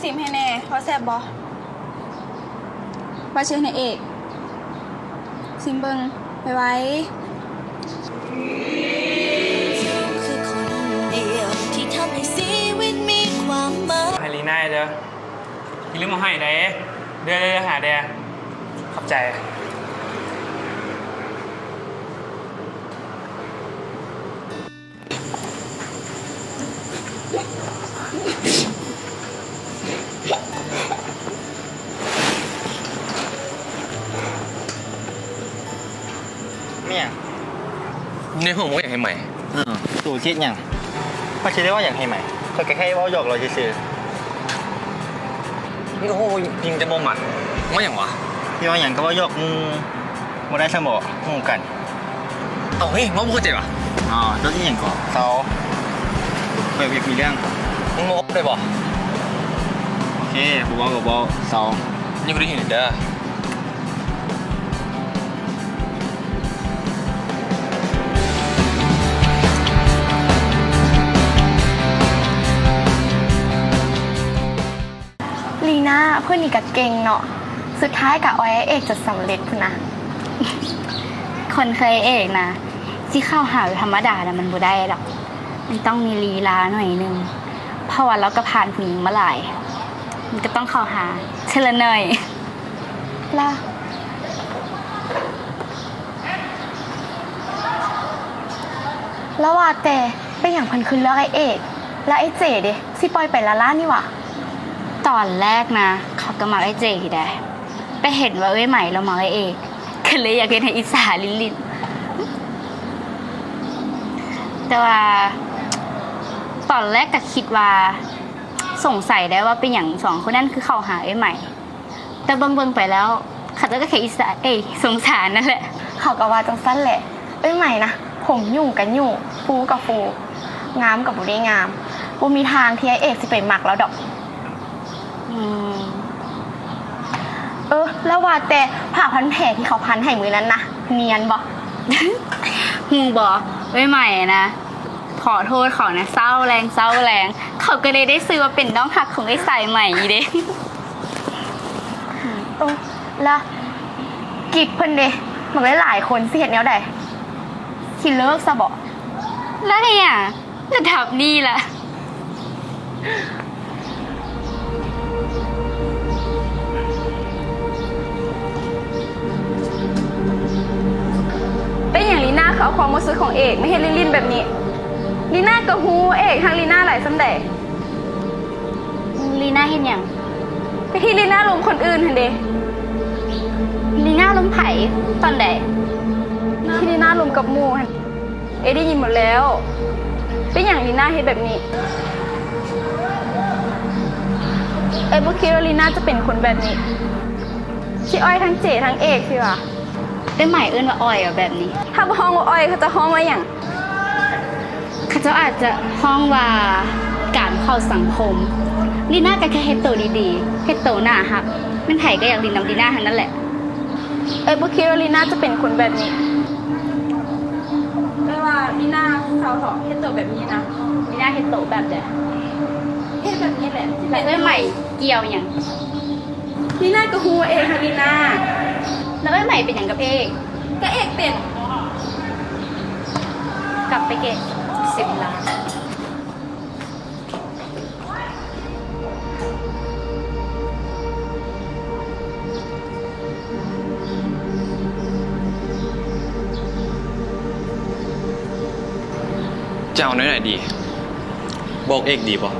ຊີມໃຫ້ແນ່ ວ່າແຊບບໍ່? ວ່າຊິເຮັດໃຫ້ເອກຊີມເບິ່ງ ໄວໆ. ໃຫ້ລີນາເດີ ຢ່າລືມເອົາໃຫ້ເດ້. ເດີໆໆ ຫາແດ່ ຂອບໃຈ. ແມ່ນຫຍັງ? ໃນຫ້ອງບໍ່ຢາກໃຫ້ໃໝ່. ເອີ ໂຕຊິເຮັດຫຍັງ? ຂ້ອຍຊິໄດ້ວ່າຢາກໃຫ້ໃໝ່? ຂ້ອຍກໍແຄ່ເວົ້າຢອກລາວຊື່ໆ. ໂອ້ຍ ຍິງແຕ່ບໍ່ໝັດ. ວ່າຫຍັງວະ? ຊິວ່າຫຍັງກໍເວົ້າຢອກໝູ່. ບໍ່ໄດ້ຊັ້ນບໍ? ຮູ້ກັນ. ເອົ້າ ເຮີ້ຍ ເວົ້າບໍ່ເຂົ້າໃຈຫວາ? ອໍ ເຈົ້າຊິຫຍັງກໍເຊົາ. ຂ້ອຍບໍ່ຢາກມີເລື່ອງ. ມຶງບໍ່ອອກໄດ້ບໍ່? ໂອເຄ ບໍ່ເວົ້າກໍບໍ່ເຊົາ. ນີ້ບໍ່ໄດ້ຍິນເດີ. ລີນາ ເພິ່ນນີ້ກະເກັ່ງເນາະ ສຸດທ້າຍກະອ່ອຍອ້າຍເອກຈົນສຳເລັດພຸ້ນນະ. ຄົນຄືອ້າຍເອກນະ ຊິເຂົ້າຫາແບບທຳມະດານະ ມັນບໍ່ໄດ້ດອກ ມັນຕ້ອງມີລີລາໜ້ອຍໜຶ່ງ ເພາະວ່າລາວກະຜ່ານຜູ້ຍິງມາຫຼາຍ ມັນກະຕ້ອງເຂົ້າຫາເທື່ອລະໜ້ອຍ. ລະ ລະວ່າແຕ່ ເປັນຫຍັງເພິ່ນຄືເລືອກອ້າຍເອກ ລະອ້າຍເຈເດ ຊິປ່ອຍໄປລ້າໆນີ້ຫວາ? ຕອນແລກນະ ເຂົາກະມັກອ້າຍເຈຢູ່ໃດ໋ ແຕ່ເຫັນວ່າເອື້ອຍໃໝ່ລາວມັກອ້າຍເອກ ກະເລີຍຢາກເຮັດໃຫ້ອິດສາຫຼິ້ນໆ. ແຕ່ວ່າຕອນແລກກະຄິດວ່າ ສົງໄສໄດ໋ວ່າເປັນຫຍັງສອງຄົນນັ້ນຄືເຂົ້າຫາເອື້ອຍໃໝ່. ແຕ່ເບິ່ງໆໄປແລ້ວ ເຂົາເຈົ້າກະແຄ່ອິດສາ ເອີຍ ສົງສານນັ້ນແຫຼະ. ເຂົາກະວ່າຈັ່ງຊັ້ນແຫຼະ ເອື້ອຍໃໝ່ນະ ຜົມຫຍຸ້ງກະຫຍຸ້ງ ຟູກະຟູ ງາມກະບໍ່ໄດ້ງາມ ບໍ່ມີທາງທີ່ອ້າຍເອກຊິໄປມັກລາວດອກ. ອືມ ເອີ ລະວ່າແຕ່ ຜ້າພັນແຜທີ່ເຂົາພັນໃຫ້ມື້ນັ້ນນະ ນຽນບໍ່? ຮູ້ບໍ່ ເອື້ອຍໃໝ່ນະ ຂໍໂທດເຂົານະ ເຊົ້າແລງເຊົ້າແລງ ເຂົາກະເລີຍໄດ້ຊື່ວ່າເປັນນ້ອງຮັກຂອງອ້າຍສາຍໃໝ່ຢູ່ເດ. ໂອ້ ລະກິດເພິ່ນເດ ມັກຫຼາຍໆຄົນ ຊິເຮັດແນວໃດ? ຊິເລີກຊະບໍ? ລະເຮັດຫຍັງ? ລະດັບນີ້ລະ. ເປັນຫຍັງລີນາຄືເອົາຄວາມຮູ້ສຶກຂອງເອກມາເຮັດຫຼິ້ນໆແບບນີ້? ລີນາກະຮູ້ເອກຮັກລີນາຫຼາຍສ່ຳໃດ. ລີນາເຮັດຫຍັງ? ກະທີ່ລີນາລົມຄົນອື່ນຫັ້ນເດ. ລີນາລົມໃຜ? ຕອນໃດ? ທີ່ລີນາລົມກັບໝູ່ຫັ້ນ. ເອກໄດ້ຍິນໝົດແລ້ວ. ເປັນຫຍັງລີນາເຮັດແບບນີ້? ເອກບໍ່ຄິດວ່າລີນາຈະເປັນຄົນແບບນີ້ ຊິອ່ອຍທັງເຈທັງເອກຊິຫວາ. ເອື້ອຍໃໝ່ເອີ້ນວ່າອ່ອຍຫວາແບບນີ້? ຖ້າບໍ່ຮ້ອງວ່າອ່ອຍ ເຂົາເຈົ້າຮ້ອງວ່າຫຍັງ? ເຂົາເຈົ້າອາດຈະຮ້ອງວ່າການເຂົ້າສັງຄົມ. ລີນາກະແຄ່ເຮັດໂຕດີໆ ເຮັດໂຕໜ້າຮັກ ແມ່ນໃຜກະຢາກຫຼິ້ນນຳລີນາຫັ້ນນັ້ນແຫຼະ. ເອື້ອຍບໍ່ຄິດວ່າລີນາຈະເປັນຄົນແບບນີ້. ແປວ່າລີນາເຊົາເຖາະ ເຮັດໂຕແບບນີ້ນະ. ລີນາເຮັດໂຕແບບໃດ? ເຮັດແບບນີ້ແຫຼະ. ແລ້ວເອື້ອຍໃໝ່ກ່ຽວຫຍັງ? ລີນາກະຮູ້ວ່າເອກຮັກລີນາ. ແລ້ວເອື້ອຍໃໝ່ເປັນຫຍັງກັບເອກ? ກະເອກເປັນ. ກັບໄປເກັບສິບລ້ານ. ຈະເອົາແນວໃດດີ? ບອກເອກດີບໍ່?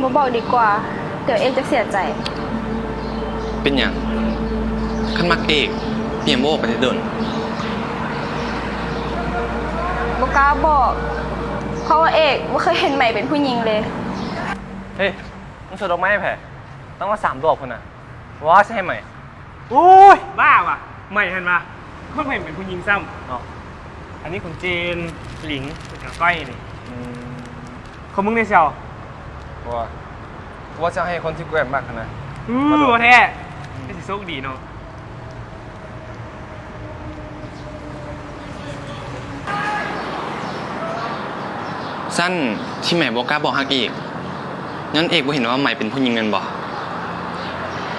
ບໍ່ບອກດີກວ່າ ດຽວເອກຈະເສຍໃຈ. ເປັນຫຍັງ? ຄັນມັກເອກ ເປັນຫຍັງບໍ່ບອກໄປແຕ່ດົນ? ບໍ່ກ້າບອກ ເພາະວ່າເອກບໍ່ເຄີຍເຫັນໃໝ່ເປັນຜູ້ຍິງເລີຍ. ເຮີ້ຍ ມຶງສວດດອກໄມ້ໃຫ້ໃຜ? ຕັ້ງວ່າສາມດອກພຸ້ນນະ. ວ່າຊິໃຫ້ໃໝ່. ໂອ້ຍ ບ້າຫວາ ໃໝ່ຫັ້ນຫວາ. ເພິ່ນໃໝ່ເປັນຜູ້ຍິງຊ້ຳເນາະ. ອັນນີ້ຂອງເຈນ, ຫຼິງ ແລ້ວກະກ້ອຍນີ້. ອືມ ຂອງມຶງເດ ເຊວ? ບໍ່ ວ່າຊິເອົາໃຫ້ຄົນທີ່ກູແອບມັກຫັ້ນນະ. ໂອ້ ແທ້ ຄືຊິໂຊກດີເນາະ. ຊັ້ນທີ່ໃໝ່ບໍ່ກ້າບອກຮັກອີກ ຍ້ອນເອກບໍ່ເຫັນວ່າໃໝ່ເປັນຜູ້ຍິງແມ່ນບໍ່?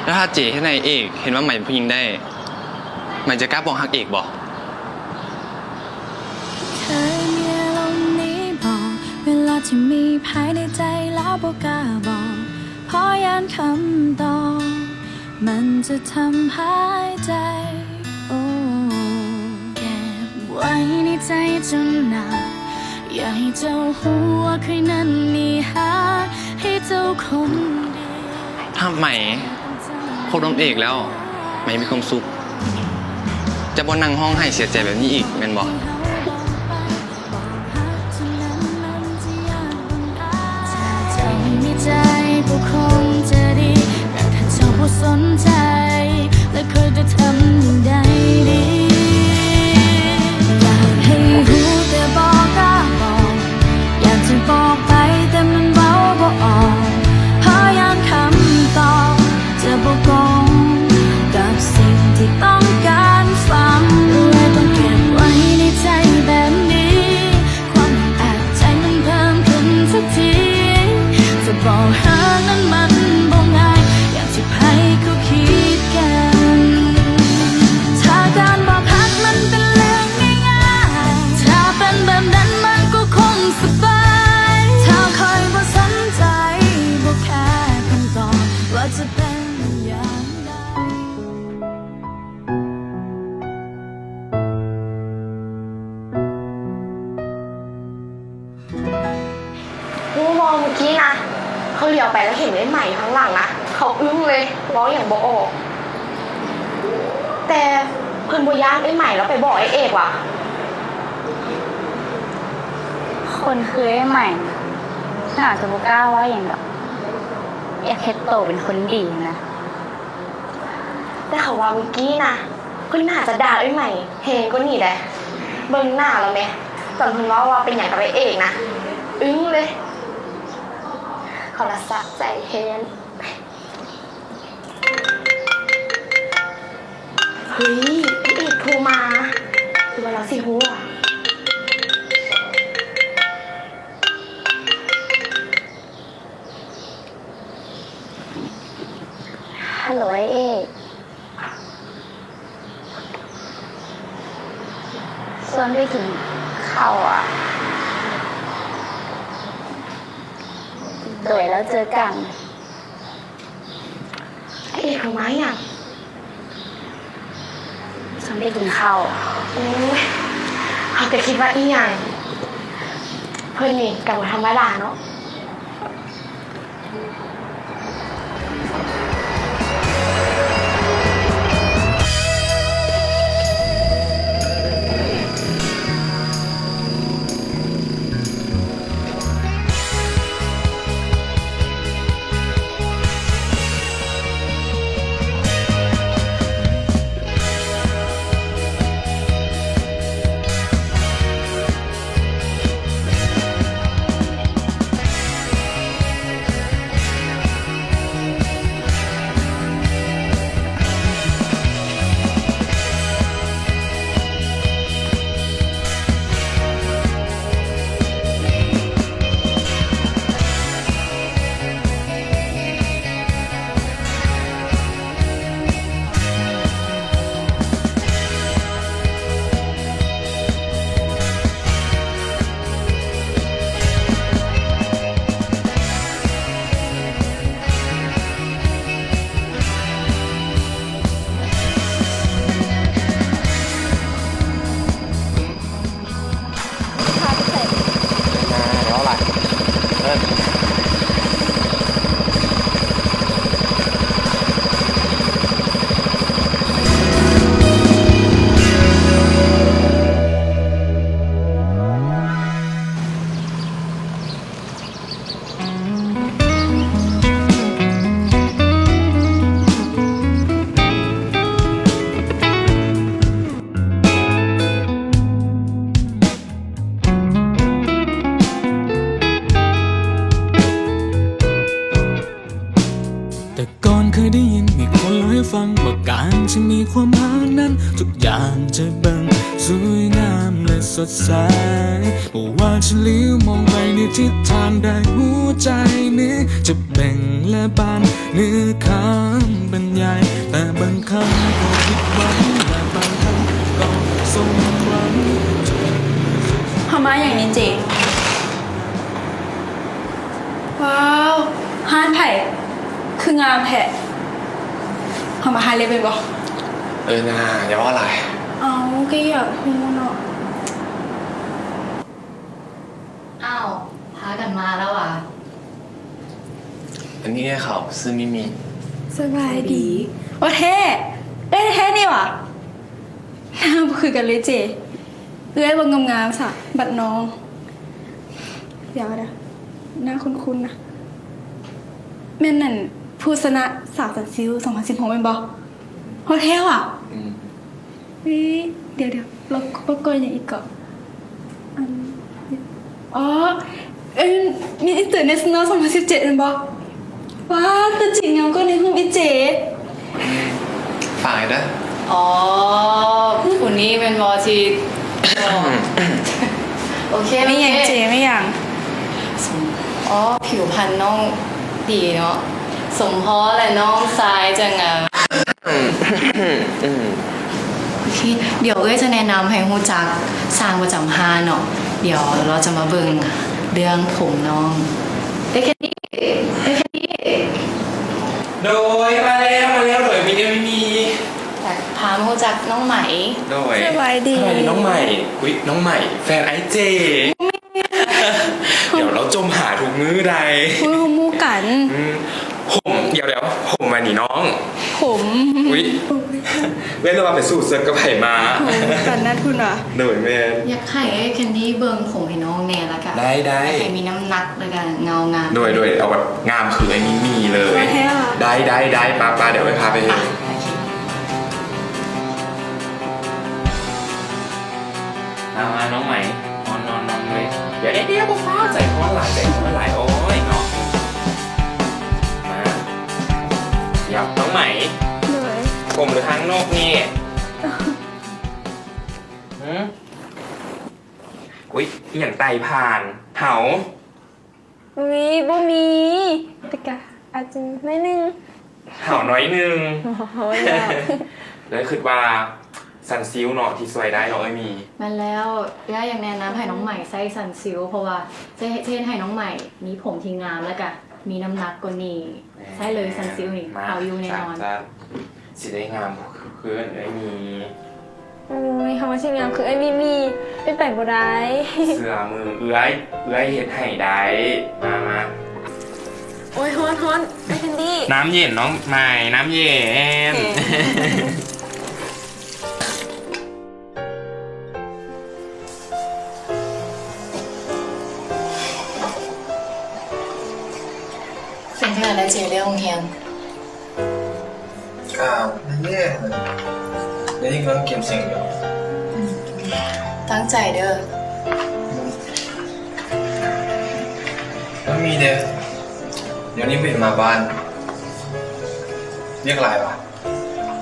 ແລ້ວຖ້າເຈເຮັດໃຫ້ເອກເຫັນວ່າໃໝ່ເປັນຜູ້ຍິງໄດ້ ໃໝ່ຈະກ້າບອກຮັກເອກບໍ່? ເຄີຍມີອາລົມນີ້ບໍ່? ເວລາທີ່ມີພາຍໃນໃຈແລ້ວບໍ່ກ້າບອກ ເພາະຢ້ານຄຳຕອບມັນຈະທຳຮ້າຍໃຈ. ໂອ້ ເກັບໄວ້ໃນໃຈຈົນນານ ຢາກໃຫ້ເຈົ້າຮູ້ວ່າເຄີຍນັ້ນນີ້ຮັກໃຫ້ເຈົ້າຄົນດຽວ. ຮັບໃໝ່ ຄົບນຳເອກແລ້ວ ໃໝ່ມີຄວາມສຸກ ຈະບໍ່ນັ່ງຮ້ອງໄຫ້ເສຍໃຈແບບນີ້ອີກແມ່ນບໍ່? ຖ້າເຈົ້າມີໃຈກໍຄົງຈະດີ ແຕ່ຖ້າເຈົ້າບໍ່ສົນໃຈ ແລ້ວຂ້ອຍຈະທຳຢ່າງໃດດີ? ຢາກໃຫ້ຮູ້ແຕ່ບໍ່ກ້າບອກ ຢາກຈະບອກໄປແຕ່ມັນເວົ້າບໍ່ອອກ ເພາະຢ້ານຄຳຕອບຈະບໍ່ກົງກັບສິ່ງທີ່ຕ້ອງການຟັງ ເລີຍຕ້ອງເກັບໄວ້ໃນໃຈແບບນີ້. ຄວາມອັດອັ້ນໃຈມັນເພີ່ມຂຶ້ນທຸກທີ ຈະບອກຮັກນັ້ນມັນບໍ່ງ່າຍ ຢ່າງທີ່ໃຜເຂົາຄິດກັນ. ຖ້າການບອກຮັກມັນເປັນເລື່ອງງ່າຍໆ ຖ້າເປັນແບບນັ້ນມັນກໍຄົງສະບາຍ ຖ້າຂ້ອຍບໍ່ສົນໃຈ ບໍ່ແຄຄຳຕອບວ່າຈະເປັນຢ່າງໃດ. ຮູ້ບໍ່ ມື້ກີ້ນະ ເຂົາຫຼຽວໄປແລ້ວເຫັນໄອ້ໃໝ່ຢູ່ທາງຫຼັງນະ ເຂົາອຶ້ງເລີຍ ເວົ້າຫຍັງບໍ່ອອກ. ແຕ່ເພິ່ນບໍ່ຢ້ານໄອ້ໃໝ່ລາວໄປບອກອ້າຍເອກຫວາ? ຄົນຄືໄອ້ໃໝ່ ໜ້າຈະບໍ່ກ້າເວົ້າຫຍັງດອກ ຢາກເຮັດໂຕເປັນຄົນດີນະ. ແຕ່ເຂົາວ່າມື້ກີ້ນະ ເພິ່ນໜ້າຈະດ່າເອື້ອຍໃໝ່ແຮງກວ່ານີ້ແດ. ເບິ່ງໜ້າລາວແມະ ຕອນເພິ່ນເວົ້າວ່າເປັນຫຍັງກັບອ້າຍເອກນະ ອຶ້ງເລີຍ. ເຂົາລະສະໃຈແຮງ. ເຮີ້ຍ ອ້າຍເອກໂທມາ ຫຼືວ່າລາວຊິຮູ້ຫວາ? ຮັລໂຫຼ ອ້າຍເອກ ຊວນໄປກິນເຂົ້າອະ. ໂດຍ ແລ້ວເຈີກັນ. ອ້າຍເອກໂທມາອີ່ຫຍັງ? ຊວນໄປກິນເຂົ້າ. ໂອ້ຍ ເຮົາກະຄິດວ່າອີ່ຫຍັງ. ເພິ່ນນີ້ກະບໍ່ທຳມະດາເນາະ. ແຕ່ກ່ອນເຄີຍໄດ້ຍິນມີຄົນລອຍ ຟັງວ່າການທີ່ມີຄວາມຫາກນັ້ນ ທຸກຢ່າງຈະເບິ່ງສວຍງາມ ແລະ ສົດໃສ. ບໍ່ວ່າຈະຫຼຽວມອງໄປໃນທິດທາງໃດ ຫົວໃຈນີ້ຈະເປັ່ງ ແລະ ບານເໜືອຄຳບັນຍາຍ. ແຕ່ບາງຄັ້ງກໍຜິດຫວັງ ແລະ ບາງຄັ້ງກໍສົມຫວັງ. ເຮົາມາຫຍັງນີ້ເຈ? ວ້າວ ຮ້ານໃຜຄືງາມແທ້? ເຮົາມາຮ້ານເລັບແມ່ນບໍ່? ເອີນາ ຢ່າເວົ້າຫຼາຍ. ເອົ້າ ກໍຢາກຮູ້ເນາະ. ອ້າວ ພາກັນມາແລ້ວຫວາ? ອັນນີ້ເອື້ອຍເຂົາ ຊື່ມີມີ. ສະບາຍດີ. ໂອ້ ແທ້ ເອື້ອຍແທ້ນີ້ຫວາ? ໜ້າບໍ່ຄືກັນເລີຍເຈ. ເອື້ອຍບໍ່ງາມໆ ຊະ ບັດນ້ອງ ດຽວ ດຽວ ໜ້າຄຸ້ນໆນະ. ແມ່ນນັ້ນ ຜູ້ຊະນະສາວສັນຊິວສອງພັນສິບຫົກແມ່ນບໍ່? ຮອດແທ້ຫວາ? ອືມ. ເອີຍ ດຽວໆ ແລ້ວປະກອບຫຍັງອີກເກາະ? ອັນ ອໍ ເອີ Miss International ສອງພັນສິບເຈັດແມ່ນບໍ່? ວ້າວ ຕົວຈິງງາມກວ່າໃນຮູບອີກເຈ. ຝາກເດີ. ອໍ ຜູ້ນີ້ແມ່ນບໍ່ທີ່ ໂອເຄ ແມ່ນຫຍັງເຈ ແມ່ນຫຍັງ? ອໍ ຜິວພັນນ້ອງດີເນາະ ສົມພໍແຫຼະ ນ້ອງຊາຍຈັ່ງງາມ. ອືມ ໂອເຄ ດຽວເອື້ອຍຈະແນະນຳໃຫ້ຮູ້ຈັກຊ່າງປະຈຳຮ້ານເນາະ. ດຽວລາວຈະມາເບິ່ງເລື່ອງຜົມນ້ອງ. ເອື້ອຍແຄນດີ ເອື້ອຍແຄນດີ. ໂດຍ ມາແລ້ວ ມາແລ້ວ ໂດຍ ມີ ມີ ມີ ຢາກພາມາຮູ້ຈັກນ້ອງໃໝ. ໂດຍ ສະບາຍດີ ສະບາຍດີນ້ອງໃໝ. ອຸ້ຍ ນ້ອງໃໝ ແຟນອ້າຍເຈ. ດຽວລາວຈົ່ມຫາທຸກມື້ໃດ໋. ອຸ້ຍ ເຮົາໝູ່ກັນ. ອືມ ຜົມ ດຽວໆ ຜົມອັນນີ້ນ້ອງ ຜົມ ອຸ້ຍ ເອື້ອຍ ຫຼືວ່າໄປສູ້ເສິກກັບໃຜມາ? ໂອ້ ປານນັ້ນພຸ້ນຫວາ? ໂດຍ ແມ່ນ. ຢາກໃຫ້ອ້າຍແຄນດີເບິ່ງຜົມໃຫ້ນ້ອງແດ່ ລະກະ ໄດ້ ໄດ້ ຢາກໃຫ້ມີນ້ຳໜັກ ລະກະເງົາງາມ. ໂດຍ ໂດຍ ເອົາແບບງາມຄືໄອ້ມີມີເລີຍ. ໂອເຄຫວາ? ໄດ້ ໄດ້ ໄດ້ ປະ ປະ ດຽວໄປພາໄປເບິ່ງ. ອ່ະ ໂອເຄ. ມາ ມາ ນ້ອງໃໝ ນອນ ນອນ ນອນເລີຍ. ດຽວ ດຽວ ດຽວ ບໍ່ຟ້າວ ໃຈຮ້ອນຫຼາຍ ໃຈຮ້ອນຫຼາຍ ໂອ້ຍເນາະ. ມາ ດຽວ ນ້ອງໃໝ. ໂດຍ. ຜົມ ຫຼື ຫາງນົກນີ້? ຫື? ອຸ້ຍ ອີ່ຫຍັງໄຕ່ຜ່ານ ເຫົາ? ອຸ້ຍ ບໍ່ມີ ແຕ່ກະອາດຈະໜ້ອຍໜຶ່ງ. ເຫົາໜ້ອຍໜຶ່ງ. ໂອ້ຍ ເລີຍຄິດວ່າສັນຊິວເນາະທີ່ຊ່ວຍໄດ້ເນາະ ເອີຍມີ. ແມ່ນແລ້ວ ເອື້ອຍຢາກແນະນຳໃຫ້ນ້ອງໃໝໃຊ້ສັນຊິວ ເພາະວ່າຈະເຮັດ ຈະເຮັດໃຫ້ນ້ອງໃໝມີຜົມທີ່ງາມ ແລ້ວກະມີນ້ຳໜັກກວ່ານີ້. ແມ່ນ ໃຊ້ເລີຍສັນຊິວນີ້ ມາ ເອົາຢູ່ແນ່ນອນ. ຊິໄດ້ງາມຄືເອື້ອຍມີ. ໂອ້ຍ ເຮົາວ່າຊິງາມຄືເອື້ອຍມີມີ ເປັນໄປບໍ່ໄດ້. ເຊື່ອມືເອື້ອຍ ເອື້ອຍເຮັດໃຫ້ໄດ້. ມາ ມາ. ໂອ້ຍ ຮ້ອນ ຮ້ອນ ອ້າຍແຄນດີ. ນ້ຳເຢັນນ້ອງໃໝ ນ້ຳເຢັນ. ໂອເຄ. ເປັນຈັ່ງໃດລະເຈ ເລື່ອງໂຮງຮຽນ? ກະເລື້ອຍໆ ດຽວນີ້ກຳລັງເກັບສິ່ງຢູ່. ອືມ ຕັ້ງໃຈເດີ. ອືມ ມັນມີເດ ດຽວນີ້ບໍ່ເຫັນມາບ້ານ ວຽກຫຼາຍຫວາ?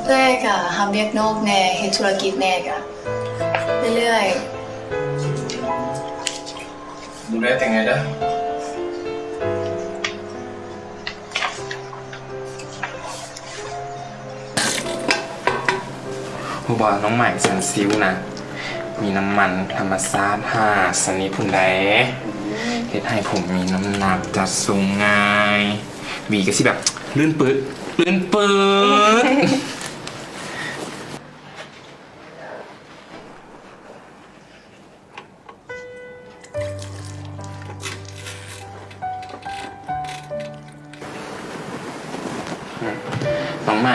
ເອື້ອຍກະຮັບວຽກນອກແດ່ ເຮັດທຸລະກິດແດ່ ກະເລື້ອຍໆ. ດູແລຕົວເອງເດີ. ຮູ້ບໍ່ ນ້ອງໃໝສັນຊິວນະ ມີນ້ຳມັນທຳມະຊາດຫ້າຊະນິດພຸ້ນໃດ໋ ເຮັດໃຫ້ຜົມມີນ້ຳໜັກ ຈັດຊົງງ່າຍ ຫວີກະຊິແບບລື່ນປຶດ ລື່ນປຶດ. ນ້ອງໃໝ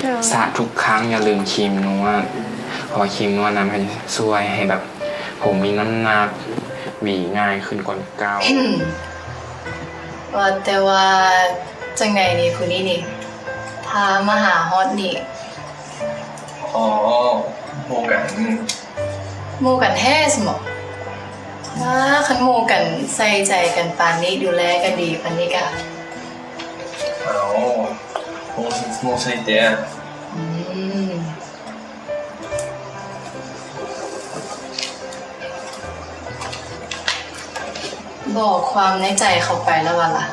ໂດຍ ສະທຸກຄັ້ງຢ່າລືມຄຣີມນວດ ເພາະວ່າຄຣີມນວດນັ້ນມັນຈະຊ່ວຍໃຫ້ແບບຜົມມີນ້ຳໜັກ ຫວີງ່າຍຂຶ້ນກວ່າເກົ່າ. ວ່າແຕ່ວ່າຈັ່ງໃດນີ້ ຜູ້ນີ້ນີ້ ພາມາຫາຮອດນີ້? ອໍ ໝູ່ກັນ. ໝູ່ກັນແທ້ຊັ້ນບໍ? ວ້າ ຄັນໝູ່ກັນໃສ່ໃຈກັນປານນີ້ ດູແລກັນດີປານນີ້ກະ. ເອົ້າ ໝ Mon, mon solitaire. ອືມ ບອກຄວາມໃນໃຈເຂົາໄປແລ້ວວ່າລະ?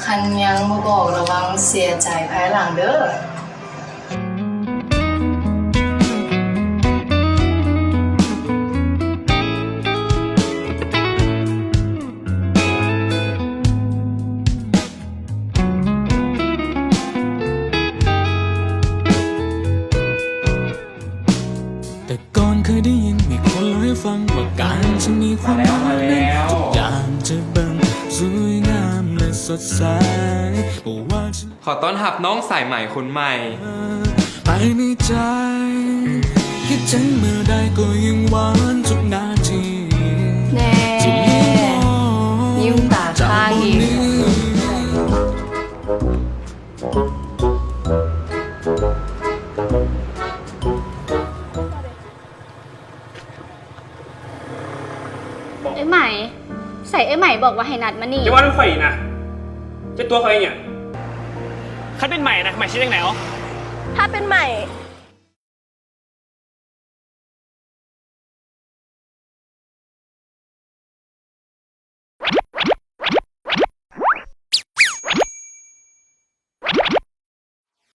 ຄັນຍັງບໍ່ບອກ ລະວັງເສຍໃຈພາຍຫຼັງເດີ້. ແຕ່ກ່ອນເຄີຍໄດ້ຍິນມີຄົນເລົ່າໃຫ້ຟັງວ່າການທີ່ມີຄວາມ ມາແລ້ວ ມາແລ້ວ ທຸກຢ່າງຈະເບິ່ງສວຍງາມ ແລະ ສົດໃສ ບໍ່ວ່າຈະ ຂໍຕ້ອນຮັບນ້ອງສາຍໃໝ່ຄົນໃໝ່ ພາຍໃນໃຈ ຄິດເຖິງເມື່ອໃດກໍຍິ່ງຫວານທຸກນາທີ ແນ່ ທີ່ມີນ້ອງ ຍິ້ມຕາຄ້າງອີກ ຈາກບໍ່ມີ ເອື້ອຍໃໝ່ ໃສເອື້ອຍໃໝ່ບອກວ່າໃຫ້ນັດມານີ້? ຢ່າເວົ້ານຳຂ້ອຍອີກນະ ເຈັບຕົວຂ້ອຍອີຫຍັງ? ຄັນເປັນໃໝ່ນະ ໃໝ່ຊິຈັ່ງໃດເອົາ? ຖ້າເປັນໃໝ່